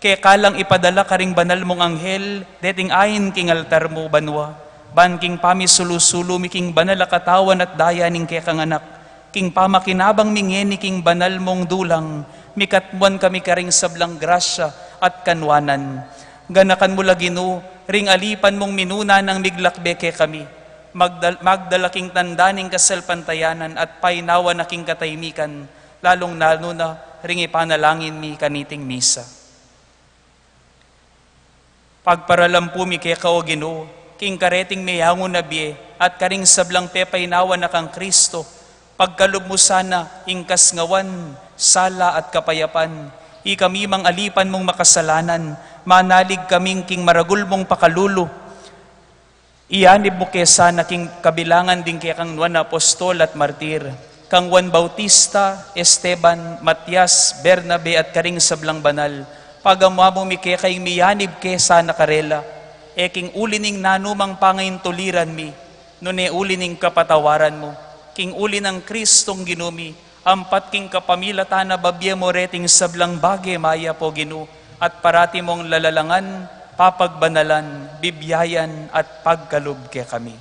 keka lang ipadala karing banal mung anghel, deting ain king altar mu banua, ban king pamisulu-sulu mi king banal a katawan at daya ning kekang Anak, king pamakinabang mi ngeni king banal mung dulang, mikatmuan kami karing sablang grasya at kanuanan. Ganakan mu la, Ginu, ring alipan mung minuna nang miglakbe kekami, magdal-, magdala king tanda ning kasalpantayanan at painawa na king kataymikan, lalung-lalu na ring ipanalangin mi kaniting misa. Pagparalampu mi keka, O Ginu, king kareting meyangu na bie at karing sablang pepainawa na kang Kristo, pagkalub mu sana ing kasngawan, sala at kapayapan. Ikami mang alipan mung makasalanan, manalig kaming king maragul mung pakalulu. Iyanib mu ke sana king kabilangan ding kekang nuan a apostol at martir, kang Juan Bautista, Esteban, Matias, Bernabe, at karing sablang banal. Pagamuan mu mi keka ing miyanib ke sana karela, e king uli ning nanumang pangaintuliran mi, nune uli ning kapatawaran mu. King uli nang Kristong Ginu mi, ampat king kapamilatan na babie mu reting sablang bage mayap, O Ginu, at parati mung lalalangan, papagbanalan, bibiayan, at pagkalub kekami.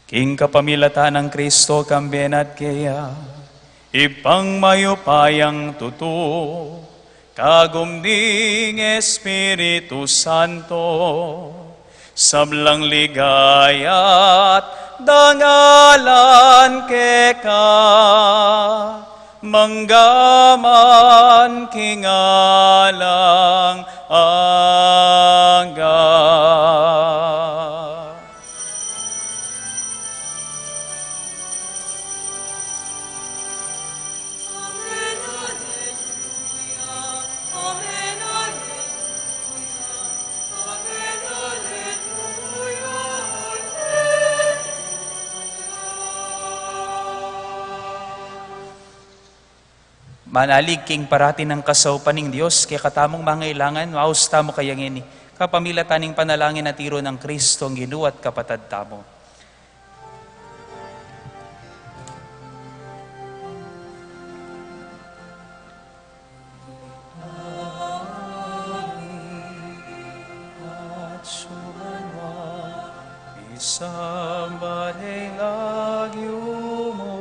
King kapamilatan nang Kristo, kambe na at keya, Ibpang mayupayang tutu, kagum ning Espiritu Santo, sablang ligaya't dangalan keka, mangga man king alang angga. Manalig king parati nang kasaupan ning Dios kekatamung mangailangan, maus tamu kaya ngeni, kapamilatan ning panalangin a tiru nang Kristong Ginu at Kapatad tamu. Isambat ya ing lagyu mu,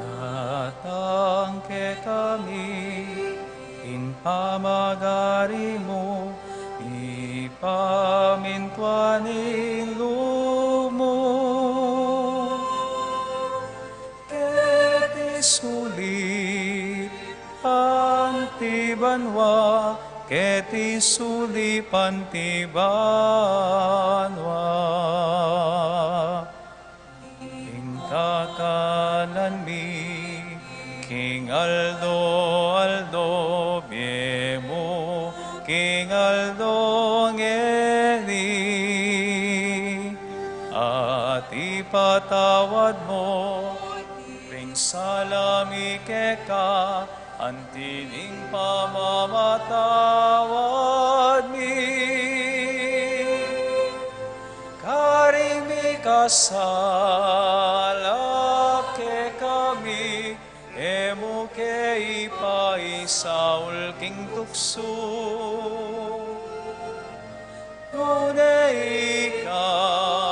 datang kekami ing pamagari mu, ipamintuan ing lub mu keti sulip anti banua, keti sulip anti banua. Ing kakanan mi king aldo-aldo, bie mu king aldo ngeni, at ipatawad mu ring sala mi keka, anti ning pamamatawad mi karing mikasala kekami, e mu ke ipaisaul king tuksu, nune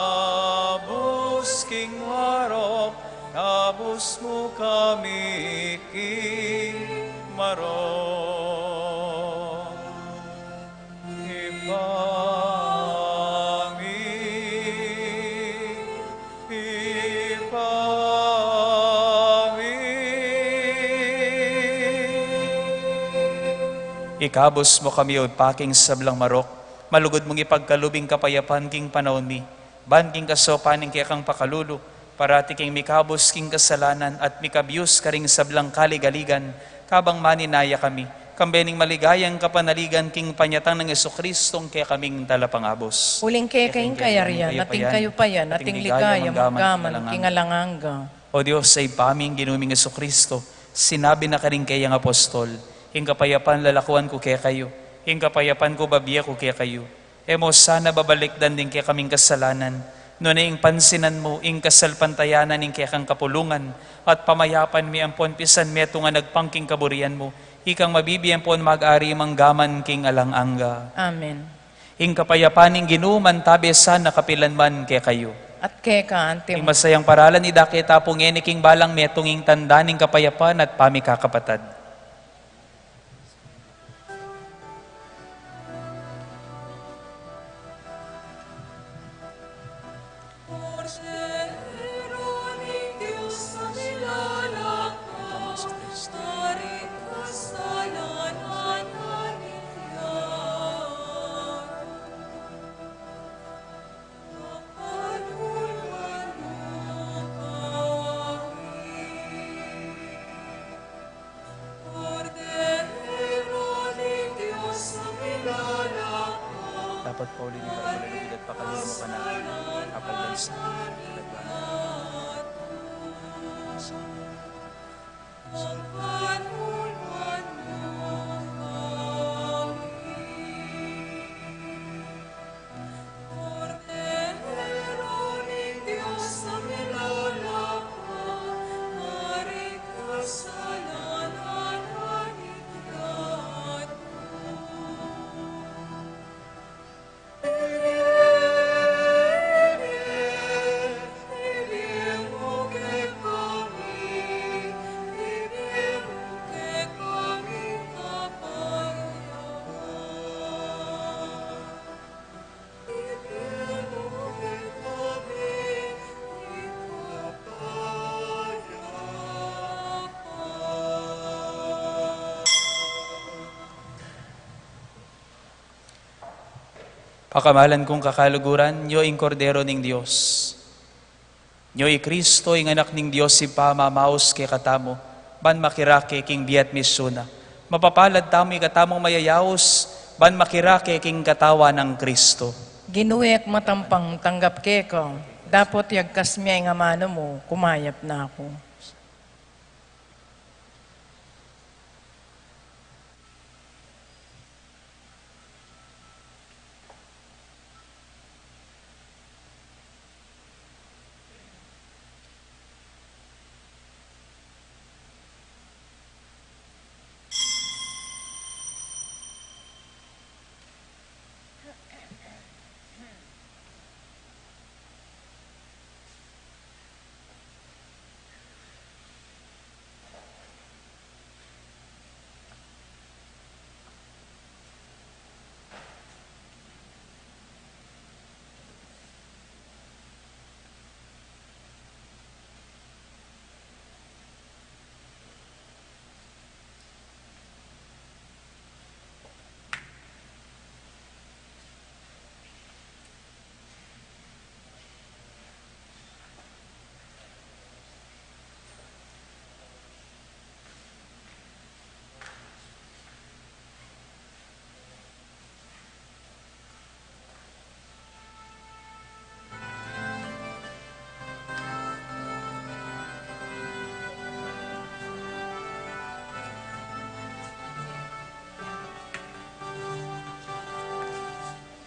ikabus king marok, kabus mu kami king marok. Ibpa mi, Ibpa mi. Ikabus mu kami, O Ibpa, king sablang marok, malugud mung ipagkalub ing kapayapan king panaun mi, ban king kasaupan ning kekang pakalulu, parati kaming mikabus king kasalanan at mikabius karing sablang kaligaligan, kabang maninaya kami, kambe ning maligayang kapanaligan king panyatang nang Jesucristong kekaming Talapangabus. Uling keka ing kayarian, at ing kayupayan, at ing ligaya, mangga man king alang angga. O Dios, Ibpa ming Ginu ming Jesucristo, sinabi na karing keyang apostol, ing kapayapan lalakuan ku kekayu, ing kapayapan ku babie ku kekayu. E mu sana babalikdan ding kekaming kasalanan, nune ing pansinan mu ing kasalpantayanan ning kekang kapulungan, at pamayapan mi ampon pisan metung a nagpang king kaburian mu, ikang mabibie ampon mag-ari mangga man king alang angga. Amen. Ing kapayapan ning Ginu mantabe sana kapilan man kekayu. At keka anti mu. Ing masayang paralan idake ta pu ngeni king balang metung, ing tanda ning kapayapan at pamikakapatad. Dapat pauli ning maragul a lugud at pakalulu mu kanaku, apalbansa. Pakamalan kung kakaluguran, nyo ing Kordero ning Dios. Nyo i Kristo, ing Anak ning Dios Ibpa, mamaus kekatamu, ban makirake king bie at misyu na. Mapapalad tamu ing katamung mayayaus, ban makirake king katawan nang Kristo. Ginu, e ku matampang tanggap keka, dapot yagkas me ing amanu mu, kumayap na ku.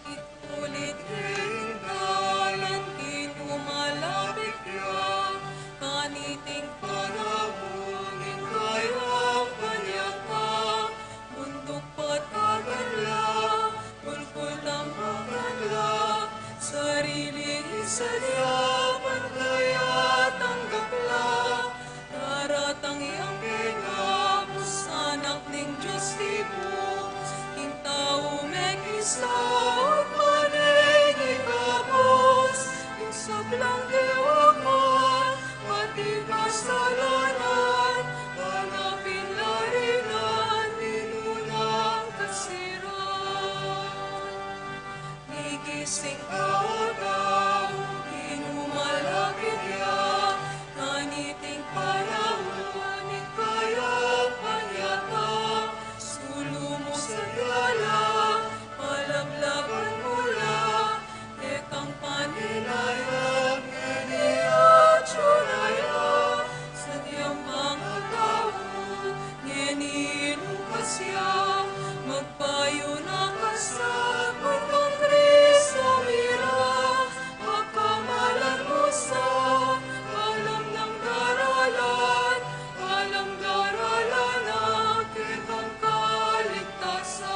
Itulit king dalan, Ginu, malapit ya, kaniting panaun ning kayang panyatang, bunduk patagan la, kulkul tambakan la, sarili isadyang pantaya tanggap la, daratang yang pegabusan, Anak ning Dios Ibpa, king tau mekisaut, mane ikabus, ing sablang kewaman, pati kasalanan, tanggapin la rin at pinunan kasiran. Migising ka, O tau, Ginu malapit ya, kaniting panaun ning kayang panyatang, sulu mu sadya la, palablaban mu la, dekang paninayang ngeni at sulaya, sadyang pangatau, ngeni inukas ya, magpayun na ka sa pagkakristo mira, pakamalan mu sa, alam nang daralan, alam daralan na kekang kaligtasan.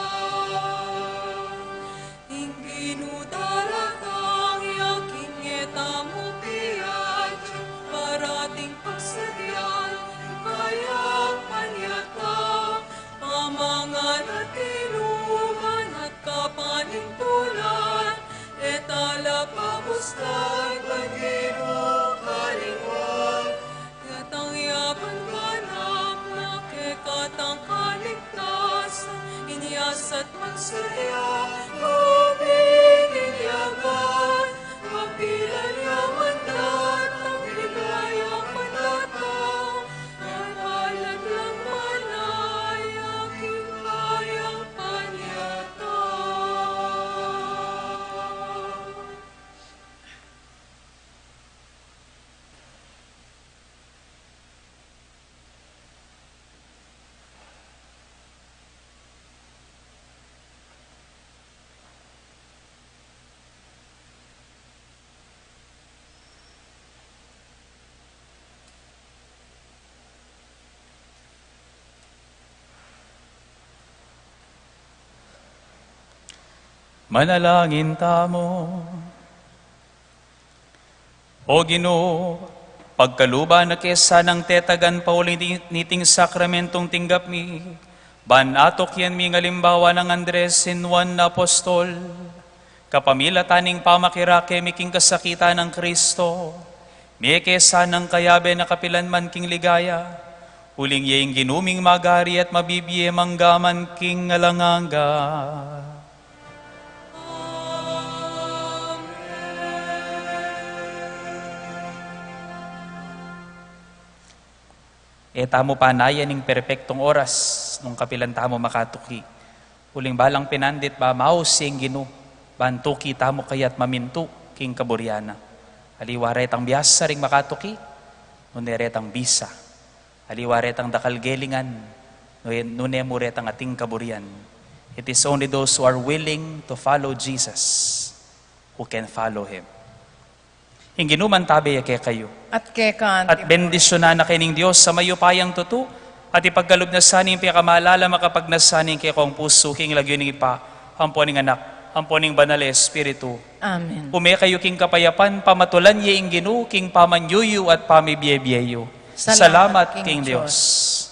Ing Ginu daratang ya king e tamu piagyang, parating pagsadyan ing kayang panyatang, pamangan at inuman at kapanintunan, e tala pabustan, ban Ginu kalingwan, datang ya ban ganap na kekatang kaligtasan, inya sa at magsadya, lubing inyagan, kapilan ya man datang, ligaya man datang, mapalad lang manaya king kayang panyatang. Manalangin tamu. O Ginu, pagkaluban na ke sanang tetagan pauli ni-, niting sakramentong tinggap mi, ban atukyan mi ing alimbawa nang Andres, San Juan Apostol, kapamilatan ning pamakirake mi king kasakitan nang Kristo, mie ke sanang kayabe na kapilan man king ligaya, uling ya ing Ginu ming magari at mabibie mangga man king alang angga. E tamu panayan ing perpektong oras nung kapilan tamu makatuki. Uling balang pinandit ba maus ing Ginu, ban tuki tamu kaya at mamintu king kaburian na. Aliwa retang biasa ring makatuki, nune retang bisa. Aliwa retang dakal gelingan, nune, nune mu retang ating kaburian. It is only those who are willing to follow Jesus who can follow Him. Ing Ginu mantabe ya kekayu. At keka naman. At bendisyunan na kayu ning Dios a mayupayang tutu, at ipagkalub na sa ning pekamalala makapagnasa ning kekong pusu king lagyu ning Ibpa, ampo ning Anak, ampo ning Banal a Espiritu. Amen. Ume kayu king kapayapan, pamatulan ye ing Ginu king pamanyuyu at pamibie-bie yu. Salamat king Dios.